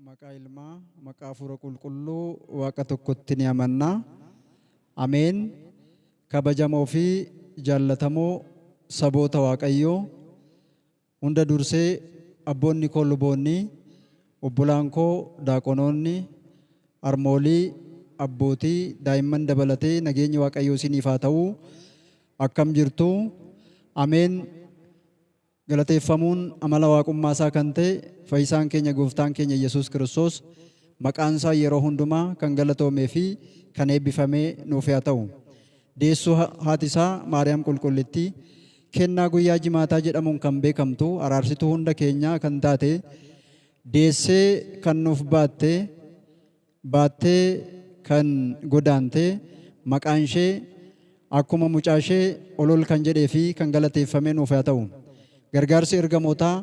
Maqaa Ilmaa, maqaa Hafuura Qulqulluu Waaqa tokkotti ni amanna. Ameen. Kabajamoo fi jaallatamoo saboota Waaqayyoo, hunda dursee abboonni koo luboonni, obbolaan koo daaqonoonni, harmoolii, abbootii, daa'imman dabalatee nageenyi Waaqayyoo isiniif haa ta'u. Akkam jirtu? Ameen. Galateeffamuun amala Waaqummaa isaa kan ta'e Fayyisaan keenya Gooftaan keenya Iyyasuus Kiristoos maqaan isaa yeroo hundumaa kan galatoomee fi kan eebbifame nuuf yaa ta'u. Deessuu haati isaa Maariyaam Qulqullittii kennaa guyyaa Jimaataa jedhamuun kan beekamtu araarsituu hunda keenyaa kan taate deessee kan nuuf baatte baattee kan godaante maqaan ishee akkuma mucaa ishee olol kan jedhee fi kan galateeffame nuuf haa ta'u. Gargaarsi ergamootaa,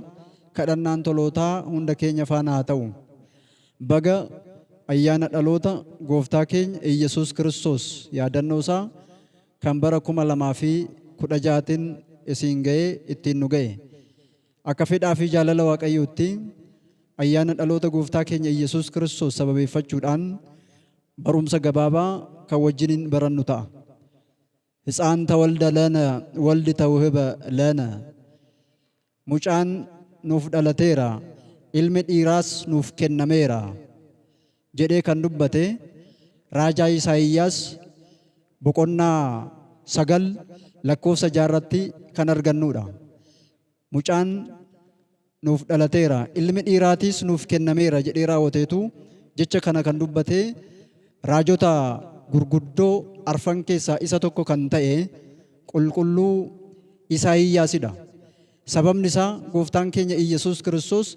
kadhannaan tolootaa hunda keenya faana haa ta'u. Baga ayyaana dhaloota Gooftaa keenya Iyyasuus Kiristoos yaadannoo isaa kan bara 2016tin isiin ga'ee ittiin nu ga'e. Akka fedhaa fi jaalala Waaqayyootti ayyaana dhaloota Gooftaa keenya Iyyasuus Kiristoos sababeeffachuudhaan barumsa gabaabaa kan wajjiniin barannu ta'a. Hitsaan tawalda lana waldi tawhiba lana. Mucaan nuuf dhalateera, ilmi dhiiraas nuuf kennameera jedhee kan dubbate raajaa Isaayyaas boqonnaa 9 lakkoofsa 6 irratti kan argannuudha. Mucaan nuuf dhalateera, ilmi dhiiraatiis nuuf kennameera jedhee raawwateetu jecha kana kan dubbate raajota gurguddoo arfan keessaa isa tokko kan ta'e qulqulluu Isaayyaasidha. Sababni isaa gooftaan keenya Iyyasuus Kiristoos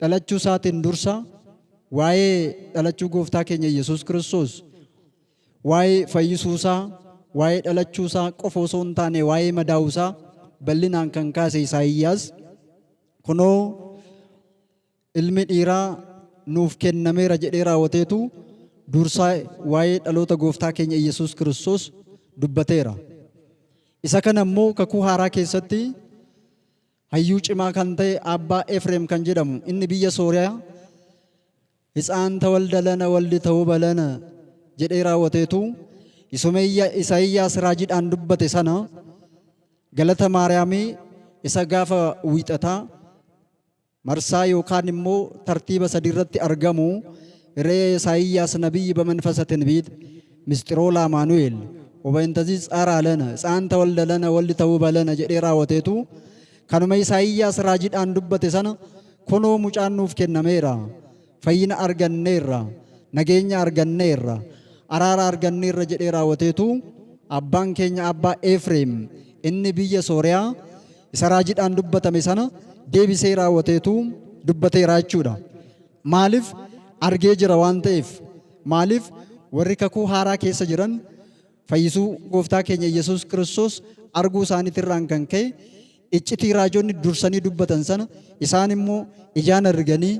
dhalachuu isaatiin dursa waa'ee dhalachuu gooftaa keenya Iyyasuus Kiristoos Waa'ee fayyisuusaa, waa'ee dhalachuusaa qofa osoo hin taane waa'ee madaa'uusaa bal'inaan kan kaase Isaayyaas, kunoo ilmi dhiiraa nuuf kennameera jedhee raawwateetu dursaa waa'ee dhaloota gooftaa keenya Iyyasuus Kiristoos dubbateera. Isa kana immoo kakuu haaraa keessatti hayyuu cimaa kan ta'e Abbaa Efreem kan jedhamu inni biyya Sooriyaa Hitsaan tawalda lana waldi tawuba lana jedhee raawwateetu isuma Isaayyaas raajiidhaan dubbate sana galata Maariyaamii isa gaafa wiixataa marsaa yookaan immoo tartiiba sadii irratti argamu re'ee Isaayyaas nabiyyi በመንፈሰ ትንቢት ምስጢሮ ለአማኑኤል ወበእንተዚህ ጻራ ለነ ሕፃን ተወልደ ለነ ወልድ ተውበ ለነ jedhee raawwateetu kanuma Isaayyaas raajiidhaan dubbate sana kunoo mucaan nuuf kennameera, fayyina arganneerra, nageenya arganneerra, araara arganneerra jedhee raawwateetu abbaan keenya abbaa Efreem inni biyya Sooriyaa isa raajiidhaan dubbatame sana deebisee raawwateetu dubbateera jechuudha. Maaliif argee jira waan ta'eef maaliif warri kakuu haaraa keessa jiran fayyisuu gooftaa keenya Yesuus Kiristoos arguu isaaniitirraan kan ka'e iccitii raajonni dursanii dubbatan sana isaan immoo ijaan arganii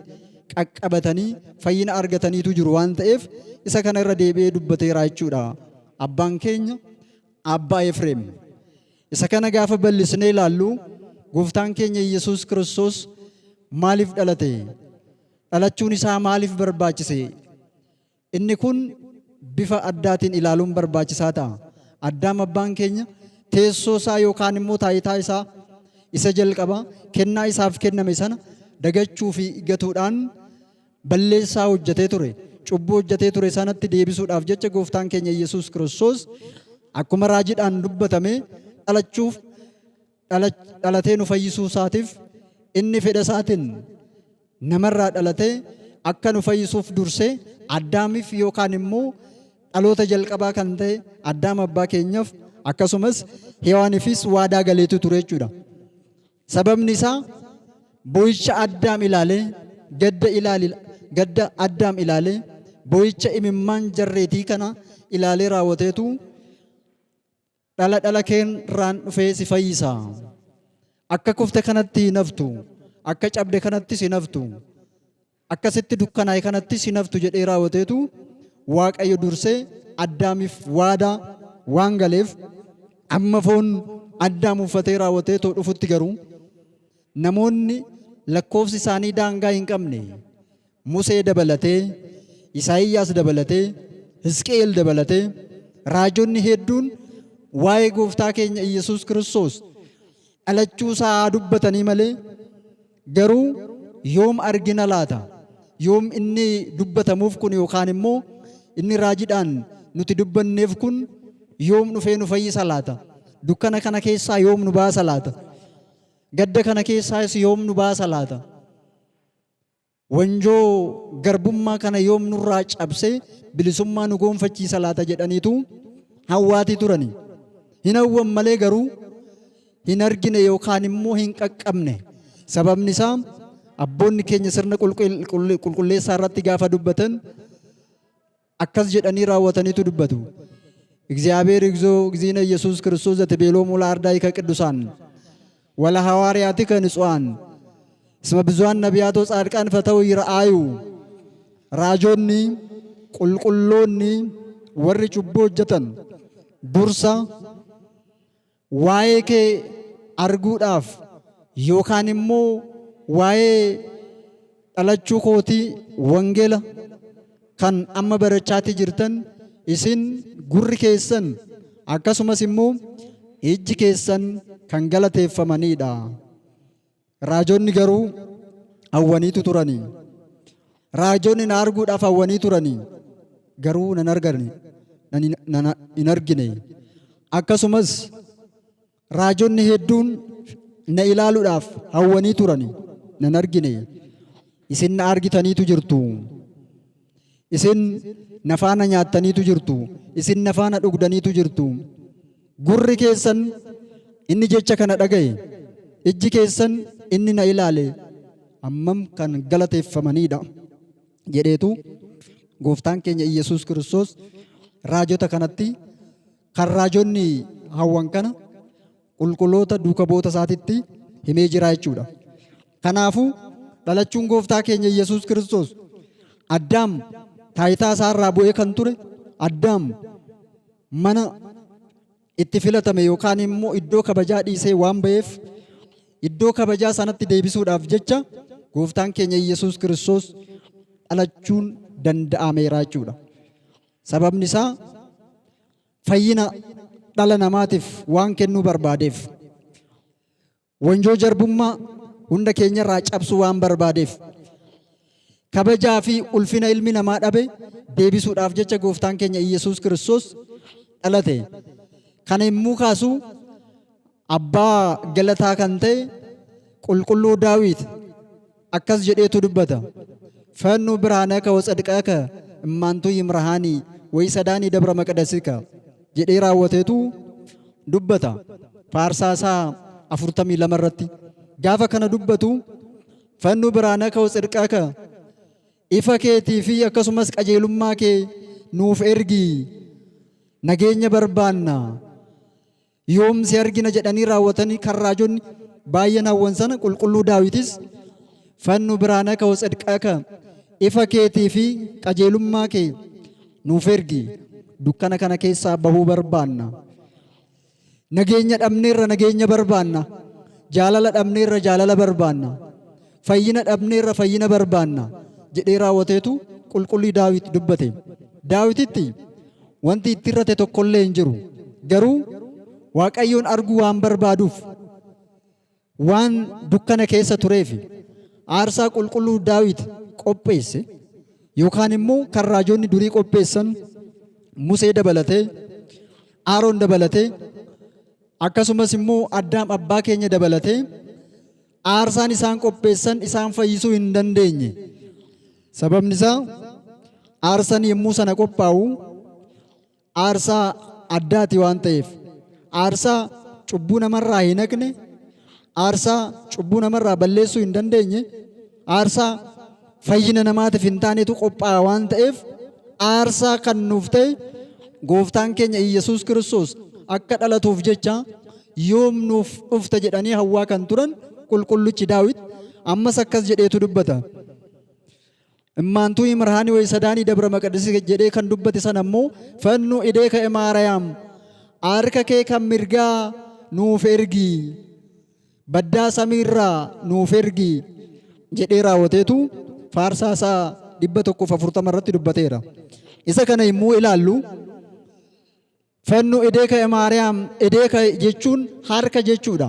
qaqqabatanii fayyina argataniitu jiru waan ta'eef isa kana irra deebi'ee dubbateera jechuudha. Abbaan keenya Abbaa Efreem. Isa kana gaafa bal'isnee ilaallu gooftaan keenya Yesuus Kiristoos maaliif dhalate? Dhalachuun isaa maaliif barbaachise? Inni kun bifa addaatiin ilaaluun barbaachisaa ta'a. Addaam abbaan keenya teessoo isaa yookaan immoo taayitaa isaa isa jalqabaa kennaa isaaf kenname sana dagachuu fi gatuudhaan balleessaa hojjetee ture, cubbuu hojjetee ture sanatti deebisuudhaaf jecha gooftaan keenya Yesuus Kiristoos akkuma raajiidhaan dubbatame dhalachuuf dhalatee nu fayyisuu isaatiif inni fedha isaatiin namarraa dhalatee akka nu fayyisuuf dursee Addaamiif yookaan immoo dhaloota jalqabaa kan ta'e Addaam abbaa keenyaaf akkasumas Hewaaniifis waadaa galeetu ture jechuudha. Sababni isaa boo'icha Addaam ilaalee, gadda ilaali, gadda Addaam ilaalee, boo'icha imimmaan jarreetii kana ilaalee raawwateetu dhala dhala keerraan dhufee si fayyisa. Akka kufte kanatti hin haftu, akka cabde kanattis hin haftu, akkasitti dukkanaa'e kanattis hin haftu jedhee raawwateetu Waaqayyo dursee Addaamiif waadaa waan galeef amma foon Addaam uffatee raawwatee too dhufutti garuu namoonni lakkoofsi isaanii daangaa hin qabne Musee dabalatee, Isaayyaas dabalatee, Hisqi'eel dabalatee, raajonni hedduun waa'ee gooftaa keenya Iyyasuus Kiristoos dhalachuu isaa haa dubbatanii malee garuu yoom argina laata? Yoom inni dubbatamuuf kun yookaan immoo inni raajidhaan nuti dubbanneef kun yoom dhufee nu fayyisa laata? Dukkana kana keessaa yoom nu baasa laata? Gadda kana keessaas yoom nu baasa laata? Wanjoo garbummaa kana yoom nurraa cabsee bilisummaa nu goonfachiisa laata jedhaniitu hawwaatii turani. Hin hawwan malee garuu hin argine yookaan immoo hin qaqqabne. Sababni isaa abboonni keenya sirna qulqulleessaa irratti gaafa dubbatan akkas jedhanii raawwataniitu dubbatu. እግዚአብሔር እግዚኦ እግዚእነ ኢየሱስ ክርስቶስ ዘትቤሎሙ ለአርዳኢከ ቅዱሳን ወለሐዋርያቲከ ንጹሐን እስመ ብዙኃን ነቢያት ወጻድቃን ፈተው ይርአዩ raajonni qulqulloonni warri cubbuu hojjetan dursa waa'ee kee arguudhaaf yookaan immoo waa'ee dhalachuu kootii wangeela kan amma barachaatii jirtan isin gurri keessan akkasumas immoo ijji keessan kan galateeffamanidha. Raajonni garuu hawwaniitu turanii. Raajonni na arguudhaaf hawwanii turanii. Garuu nan argane, nan hin argine. Akkasumas raajonni hedduun na ilaaluudhaaf hawwanii turani, nan argine. Isin na argitaniitu jirtu. Isin na faana nyaattaniitu jirtu. Isin na faana dhugdaniitu jirtu. Gurri keessan inni jecha kana dhagaye, ijji keessan inni na ilaale hammam kan galateeffamanidha jedheetu gooftaan keenya Iyyasuus Kiristoos raajota kanatti kan raajonni hawwan kana qulqulloota duuka bu'oota isaatitti himee jira jechuudha. Kanaafuu dhalachuun gooftaa keenya Iyyasuus Kiristoos Addaam taayitaa isaarraa bu'ee kan ture Addaam mana itti filatame yookaan immoo iddoo kabajaa dhiisee waan ba'eef iddoo kabajaa sanatti deebisuudhaaf jecha gooftaan keenya Iyyasuus Kiristoos dhalachuun danda'ameera jechuudha. Sababni isaa fayyina dhala namaatiif waan kennuu barbaadeef, wanjoo jarbummaa hunda keenyarraa cabsuu waan barbaadeef, kabajaa fi ulfina ilmi namaa dhabe deebisuudhaaf jecha gooftaan keenya Iyyasuus Kiristoos dhalate. Kana yommuu kaasu abbaa galataa kan ta'e qulqulluu Daawit akkas jedheetu dubbata. ፈኑ ብርሃነከ ወጽድቀከ እማንቱ ይምርሃኒ ወይሰዳኒ ደብረ መቅደስከ jedhee raawwateetu dubbata. Faarsaa isaa 42 irratti gaafa kana dubbatu ፈኑ ብርሃነከ ወጽድቀከ ifa keetii fi akkasumas qajeelummaa kee nuuf ergi, nageenya barbaanna, yoom si argina jedhanii raawwatanii kan raajonni baay'een hawwan sana qulqulluu Daawitis ፈኑ ብርሃነከ ወጽድቀከ ifa keetii fi qajeelummaa kee nuuf ergi, dukkana kana keessaa bahuu barbaanna, nageenya dhabneerra nageenya barbaanna, jaalala dhabneerra jaalala barbaanna, fayyina dhabneerra fayyina barbaanna jedhee raawwateetu qulqulluu Daawit dubbate. Daawititti wanti itti irrate tokkollee hin jiru. Garuu Waaqayyoon arguu waan barbaaduuf waan dukkana keessa tureef aarsaa qulqulluu Daawit qopheesse yookaan immoo kan raajonni durii qopheessan Musee dabalatee, Aaroon dabalatee, akkasumas immoo Addaam abbaa keenya dabalatee aarsaan isaan qopheessan isaan fayyisuu hin dandeenye. Sababni isaa aarsaan yommuu sana qophaa'u aarsaa addaati waan ta'eef, aarsaa cubbuu namarraa hin haqne, aarsaa cubbuu namarraa balleessuu hin dandeenye, aarsaa fayyina namaatiif hin taanetu qophaa'a waan ta'eef aarsaa kan nuuf ta'e gooftaan keenya Iyyasuus Kiristoos akka dhalatuuf jecha yoom nuuf dhufta jedhanii hawwaa kan turan qulqullichi Daawit ammas akkas jedheetu dubbata. እማንቱ ይምርሃኒ ወይሰዳኒ ደብረ መቅደስ jedhee kan dubbate sana immoo ፈኑ እዴከ እምአርያም harka kee kan mirgaa nuuf ergi, baddaa samiirraa nuuf ergi jedhee raawwateetu faarsaa isaa 140 irratti dubbateera. Isa kana yommuu ilaallu Fannu edeeka Maariyaam edeeka jechuun harka jechuudha.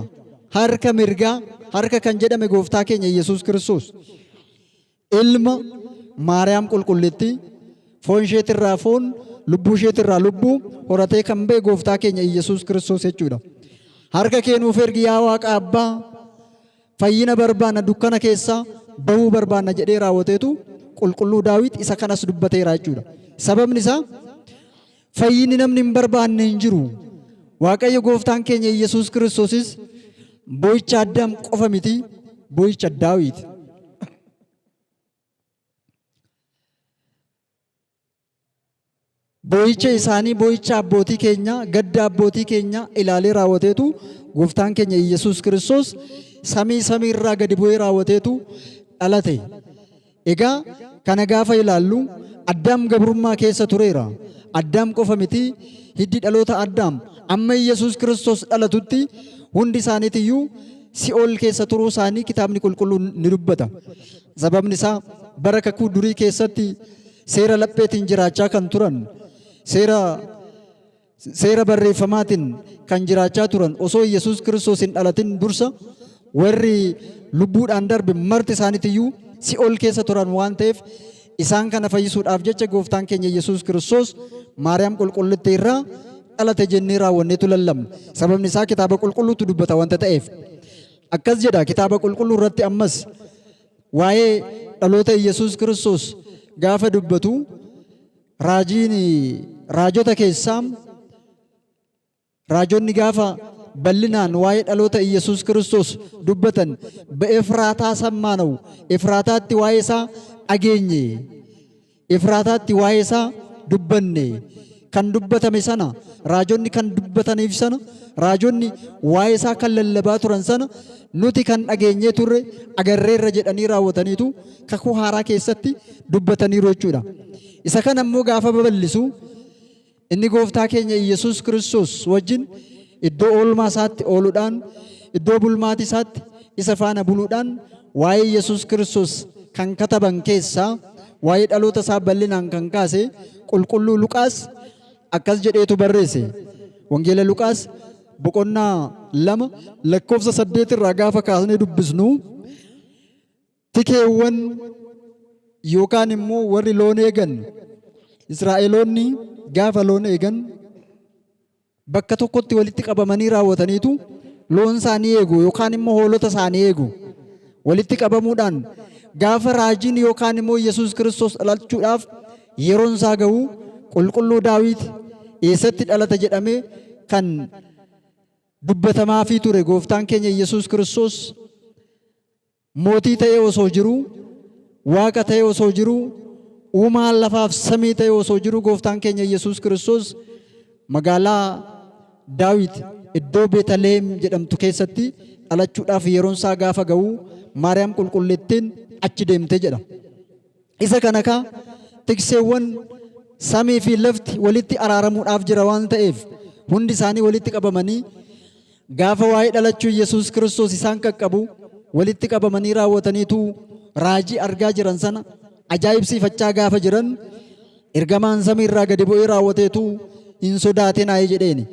Harka mirgaa harka kan jedhame gooftaa keenya Yesuus Kiristoos. Ilma Maariyaam qulqullittii foon isheetirraa foon lubbuu isheetirraa lubbuu horatee kan ba'e gooftaa keenya Yesuus Kiristoos jechuudha. Harka kee nuuf ergi yaa Waaqa Abbaa fayyina barbaanna dukkana keessaa bahuu barbaanna jedhee raawwateetu qulqulluu Daawit isa kanas dubbateera jechuudha. Sababni isaa fayyinni namni hin barbaanne hin jiru. Waaqayyo gooftaan keenya Yesuus Kiristoosis boo'icha Addaam qofa miti boo'icha Daawit. Boo'icha isaanii boo'icha abbootii keenyaa gadda abbootii keenyaa ilaalee raawwateetu gooftaan keenya Yesuus Kiristoos samii samii irraa gadi bu'ee raawwateetu dhalate. Egaa kana gaafa ilaallu Addaam gabrummaa keessa tureera. Addaam qofa miti hiddi dhaloota Addaam amma Yesuus Kiristoos dhalatutti hundi isaaniitiyyuu si'ool keessa turuu isaanii kitaabni qulqulluun ni dubbata. Sababni isaa bara kakuu durii keessatti seera lapheetiin jiraachaa kan turan seera seera barreeffamaatiin kan jiraachaa turan osoo Yesuus Kiristoos hin dhalatin dursa warri lubbuudhaan darbe marti isaaniitiyyuu si'ool keessa turan waan ta'eef isaan kana fayyisuudhaaf jecha gooftaan keenya Yesuus Kiristoos Maariyaam qulqullittii irraa dhalate jennee raawwanneetu lallabna. Sababni isaa kitaaba qulqulluutu dubbata wanta ta'eef. Akkas jedha kitaaba qulqulluu irratti ammas waa'ee dhaloota Yesuus Kiristoos gaafa dubbatu raajiin raajota keessaa raajonni gaafa bal'inaan waa'ee dhaloota Yesuus Kiristoos dubbatan ba'Efraataa sammaanawu Efraataatti waa'ee isaa dhageenye Efraataatti waa'ee isaa dubbanne kan dubbatame sana raajonni kan dubbataniif sana raajonni waa'ee isaa kan lallabaa turan sana nuti kan dhageenyee turre agarreerra jedhanii raawwataniitu kakuu haaraa keessatti dubbataniiru jechuudha. Isa kana immoo gaafa babal'isu inni gooftaa keenya Yesuus Kiristoos wajjin iddoo oolmaa isaatti ooluudhaan iddoo bulmaati isaatti isa faana buluudhaan waa'ee Yesuus Kiristoos kan kataban keessaa waa'ee dhaloota isaa bal'inaan kan kaase qulqulluu Luqaas akkas jedheetu barreesse. Wangeela Luqaas boqonnaa 2 lakkoofsa 8 irraa gaafa kaasnee dubbisnu tikeewwan yookaan immoo warri loon eegan Israa'eloonni gaafa loon eegan bakka tokkotti walitti qabamanii raawwataniitu loon isaanii eegu yookaan immoo hoolota isaanii eegu. Walitti qabamuudhaan gaafa raajiin yookaan immoo Yesuus Kiristoos dhalachuudhaaf yeroon isaa ga'u qulqulluu Daawit eessatti dhalata jedhamee kan dubbatamaafii ture gooftaan keenya Yesuus Kiristoos mootii ta'ee osoo jiruu, Waaqa ta'ee osoo jiruu, uumaa lafaaf samii ta'ee osoo jiruu gooftaan keenya Yesuus Kiristoos magaalaa Daawit iddoo Beetaliheem jedhamtu keessatti dhalachuudhaaf yeroon isaa gaafa ga'u Maariyaam qulqulleettiin achi deemte jedha. Isa kana kaa tikseewwan samii fi lafti walitti araaramuudhaaf jira waan ta'eef hundi isaanii walitti qabamanii gaafa waa'ee dhalachuu Yesuus Kiristoos isaan qaqqabu walitti qabamanii raawwataniitu raajii argaa jiran sana ajaa'ibsiifachaa gaafa jiran ergamaan samii irraa gadi bu'ee raawwateetu hin sodaatinaa jedheeni.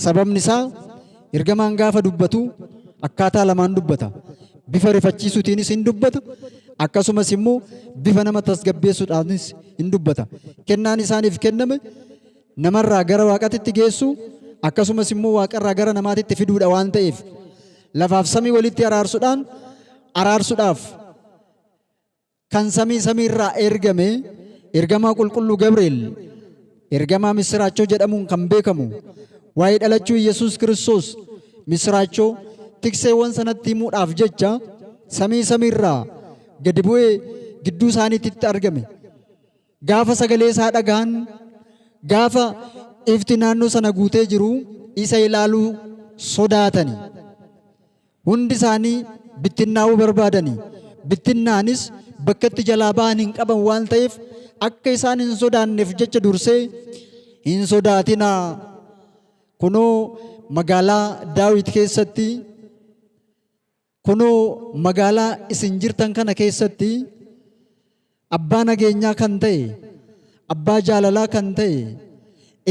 Sababni isaa ergamaan gaafa dubbatu akkaataa lamaan dubbata. Bifa rifachiisuutiinis hin dubbata. Akkasumas immoo bifa nama tasgabbeessuudhaanis hin dubbata. Kennaan isaaniif kenname namarraa gara waaqatitti geessu akkasumas immoo waaqarraa gara namaatitti fiduudha waan ta'eef lafaaf samii walitti araarsuudhaan araarsuudhaaf kan samii samiirraa ergame ergamaa qulqulluu Gabri'eel ergamaa misiraachoo jedhamuun kan beekamu waa'ee dhalachuu Yesuus Kiristoos misiraachoo tikseewwan sanatti himuudhaaf jecha samii samiirraa gadi bu'ee gidduu isaaniitti argame. Gaafa sagalee isaa dhaga'an gaafa ifti naannoo sana guutee jiru isa ilaaluu sodaatani. Hundi isaanii bittinnaa'uu barbaadani. Bittinnaanis bakka itti jalaa ba'an hin qaban waan ta'eef akka isaan hin sodaanneef jecha dursee hin sodaatinaa. Kunoo magaalaa Daawit keessatti kunoo magaalaa isin jirtan kana keessatti Abbaa nageenyaa kan ta'e, abbaa jaalalaa kan ta'e,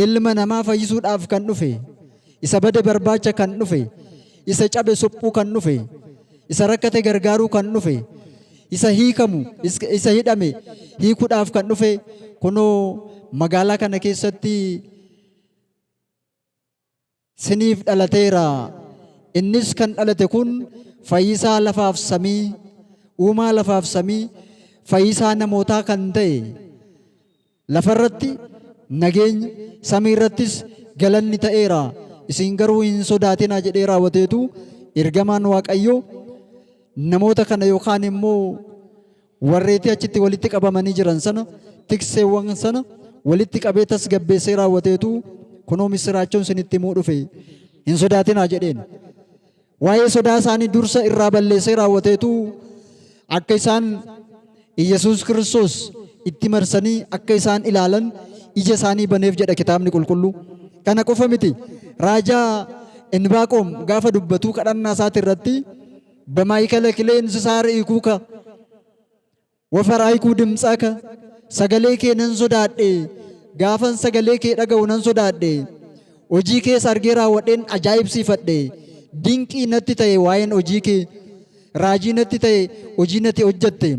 ilma namaa fayyisuudhaaf kan dhufe, isa bade barbaacha kan dhufe, isa cabe suphuu kan dhufe, isa rakkate gargaaruu kan dhufe, isa hiikamu, isa hidhame hiikuudhaaf kan dhufe kunoo magaalaa kana keessatti siniif dhalateera. Innis kan dhalate kun fayyisaa lafaaf samii, uumaa lafaaf samii, fayyisaa namootaa kan ta'e, lafarratti nageenya, samii irrattis galanni ta'eera. Isin garuu hin sodaatinaa jedhee raawwateetu ergamaan Waaqayyoo namoota kana yookaan immoo warreetii achitti walitti qabamanii jiran sana, tikseewwan sana walitti qabee tasgabbeessee raawwateetu kunoo misiraachoon isinitti himuu dhufe, hin sodaatinaa jedheen. Waa'ee sodaa isaanii dursa irraa balleessee raawwateetu akka isaan Iyyasuus Kiristoos itti marsanii akka isaan ilaalan ija isaanii baneef jedha kitaabni qulqulluu. Kana qofa miti, raajaa Inbaaqoom gaafa dubbatu kadhannaa isaati irratti በማእከለ ክልኤ እንስሳ ርኢኩከ ወፈራህኩ ድምፀከ, sagalee kee nan sodaadhe, gaafan sagalee kee dhaga'u nan sodaadhe, hojii kees argee raawwadheen ajaa'ibsiifadhe, dinqii natti ta'e waa'een hojii kee, raajii natti ta'e hojii natti hojjatte,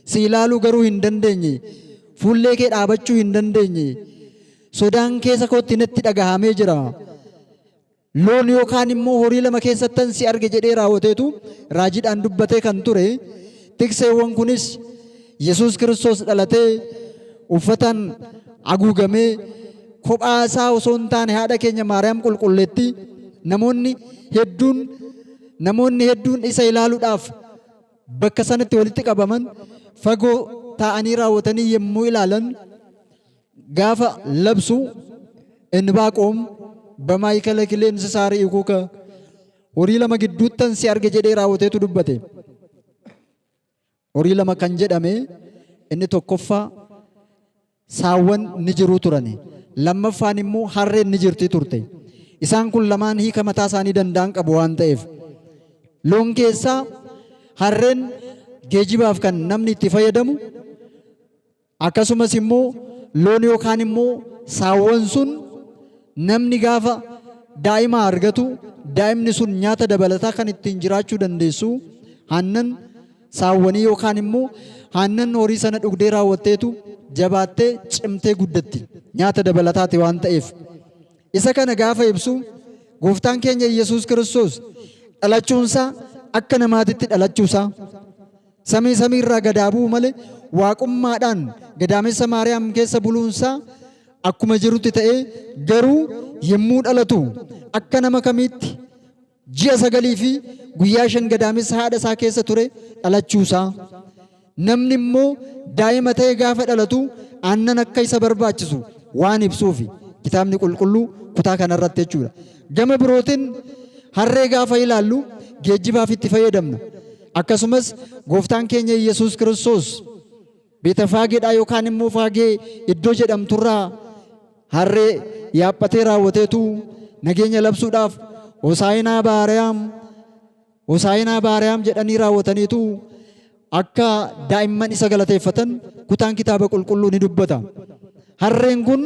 si ilaaluu garuu hin dandeenye, fuullee kee dhaabachuu hin dandeenye, sodaan keessa kootti natti dhagahamee jira. Loon yookaan immoo horii lama keessattan si arge jedhee raawwateetu raajiidhaan dubbatee kan ture. Tikseewwan kunis Yesuus Kiristoos dhalatee uffataan haguugamee kophaa isaa osoo hin taane haadha keenya Maariyaam qulqulleetti namoonni hedduun isa ilaaluudhaaf bakka sanatti walitti qabaman fagoo taa'anii raawwatanii yommuu ilaalan gaafa labsu Inbaaqoom በማእከለ ክልኤ እንስሳ ርኢኩከ, horii lama gidduuttan si arge jedhee raawwateetu dubbate. Horii lama kan jedhame inni tokkoffaa saawwan ni jiru turani. Lammaffaan immoo harreen ni jirti turte. Isaan kun lamaan hiika mataa isaanii danda'an qabu waan ta'eef. Loon keessaa harreen geejibaaf kan namni itti fayyadamu, akkasumas immoo loon yookaan immoo saawwan sun namni gaafa daa'ima argatu daa'imni sun nyaata dabalataa kan ittiin jiraachuu dandeessu aannan saawwanii yookaan immoo aannan horii sana dhugdee raawwatteetu jabaattee cimtee guddatti, nyaata dabalataati waan ta'eef. Isa kana gaafa ibsu gooftaan keenya Yesuus Kiristoos dhalachuunsaa akka namaatitti dhalachuusaa, samii samiirraa gadaa bu'u malee waaqummaadhaan gadaamessa Maariyaam keessa buluunsaa akkuma jirutti ta'ee, garuu yommuu dhalatu akka nama kamiitti ji'a 9 fi guyyaa 5 gadaamessa haadha isaa keessa ture dhalachuusaa, namni immoo daa'ima ta'e gaafa dhalatu aannan akka isa barbaachisu waan ibsuufi kitaabni qulqulluu kutaa kanarratti jechuudha. Gama birootiin harree gaafa ilaallu geejjibaaf itti fayyadamna. Akkasumas gooftaan keenya Yesuus Kiristoos Beetafaageedhaa yookaan immoo Faagee iddoo jedhamturraa harree yaaphatee raawwateetu nageenya labsuudhaaf Hosaayinaa Baariyaam, Hosaayinaa Baariyaam jedhanii raawwataniitu akka daa'imman isa galateeffatan kutaan kitaaba qulqulluu ni dubbata. Harreen kun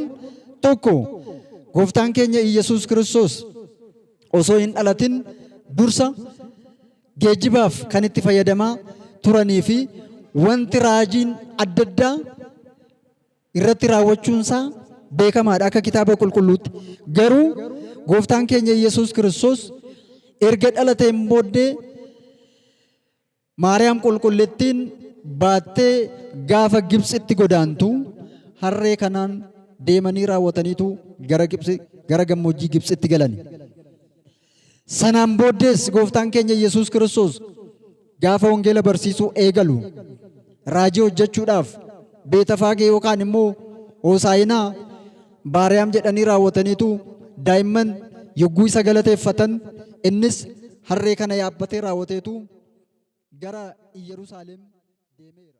tokko gooftaan keenya Iyyasuus Kiristoos osoo hin dhalatin dursa geejjibaaf kan itti fayyadamaa turanii fi wanti raajiin adda addaa irratti raawwachuunsaa beekamaadha akka kitaaba qulqulluutti. Garuu gooftaan keenya Iyyasuus Kiristoos erga dhalateen booddee Maariyaam qulqulleettiin baattee gaafa Gibxitti godaantu harree kanaan deemanii raawwataniitu gara Gibxi, gara gammoojjii Gibxitti galani. Sanaan booddees gooftaan keenya Yesuus Kiristoos gaafa wangeela barsiisuu eegalu raajii hojjechuudhaaf Beetafaagee yookaan immoo Hoosaayinaa Baariyaam jedhanii raawwataniitu daa'imman yogguu isa galateeffatan innis harree kana yaabbatee raawwateetu gara Iyyerusaalem deemeera.